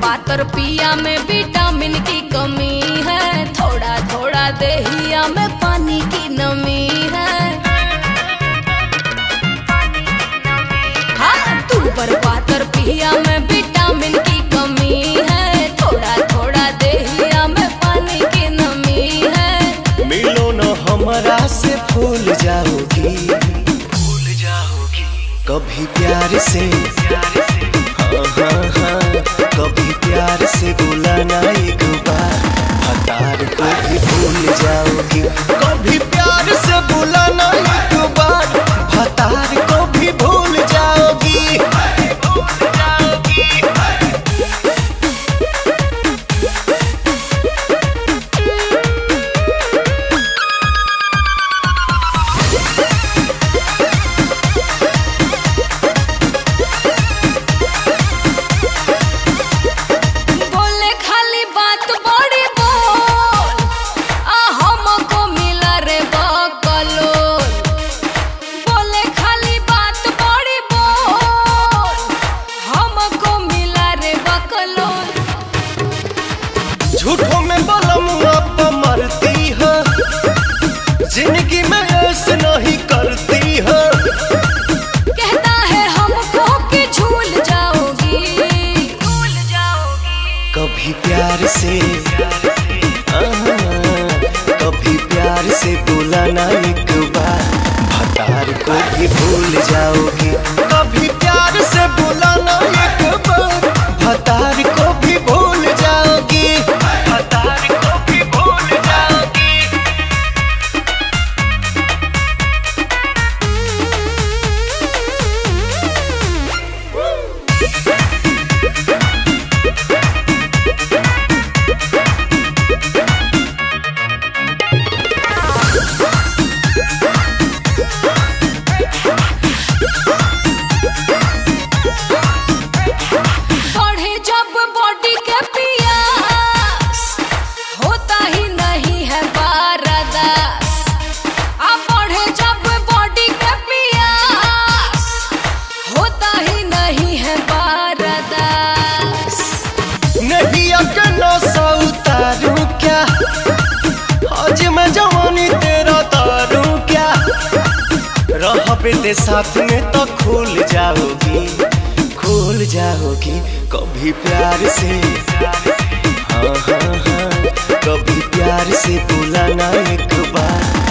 पातर पिया में विटामिन की कमी है, थोड़ा थोड़ा देहिया में पानी की नमी है। हाँ तू पर पातर पिया में विटामिन की कमी है, थोड़ा थोड़ा देहिया में पानी की नमी है। मिलो न हमरा से फूल जाओगी, भूल जाओगी कभी प्यार से, हाँ हाँ हाँ, कभी प्यार से बुलाना एक बार, भतार को भी भूल जाओगी। कभी प्यार से बुलाना एक बार, भतार को भी भूल जाओगी। झूठों में बलमुआ मरती है, जिंदगी में ऐसे नहीं करती है। कहता है हमको कि झूल जाओगी, झूल जाओगी कभी प्यार से, कभी प्यार से बुलाना एक बार, भतार को भी भूल जाओगी। कभी प्यार से बुलाना एक बार, भतार को भी भूल जाओगी, भतार को भी भूल जाओगी। बढ़े जब बॉडी के पियास, होता ही नहीं है बारदास। अब बढ़े जब बॉडी के पियास, होता ही नहीं है बारदास। नहीं अकनो सा उतारूं क्या, आज मैं जवानी तेरा तारूं क्या, रहबे ते साथ में तो खुल जाओगी, खुल जाओगी कभी प्यार से, हाँ हाँ हाँ, कभी प्यार से बुलाना एक बार।